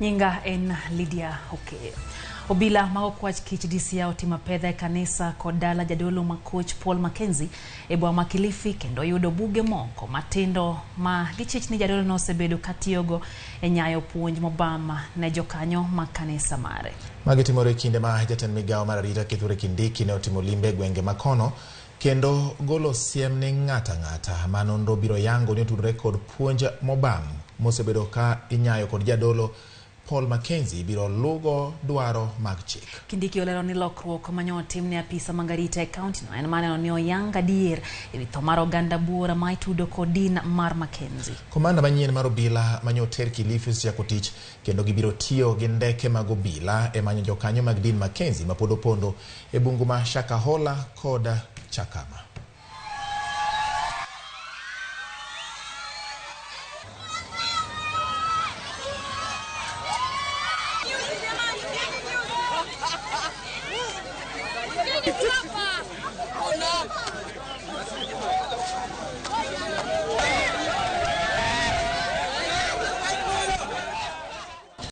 Nyinga en Lydia Okeyo. Obila mag Okwach Kich DCI otimo apedha e kanisa kod dala jadolo ma koch Paul Mackenzie e boma ma Kilifi kendo oyudo buge moko matindo ma gichich ni jadolo no osebedo katiyogo e nyayo puonj mobam ne jokanyo mag kanisa mare. Magi timore e kinde ma jatend migawo mar arita Kithure Kindiki ne otimo limbe e gwenge ma kono kendo golo siem ni ng'ato ang'ata ma nonro biro yango ni otudore kod puonj mobam mosebedo ka inyayo kod jadolo Paul Mackenzie biro lugo dwaro mag chik. Kindiki olero ni lokruok manyo otim ne apisa mag arita e kaunti no en maneno ni oyang adier ewi tho mar oganda buora ma itudo kod din mar Mackenzie. Komanda manyien mar obila manyo oter Kilifi osechako tich kendo gibiro tiyo gi ndeke mag obila e manyo jokanyo mag din Mackenzie mapod opondo e bungu ma Shakahola kod Chakama.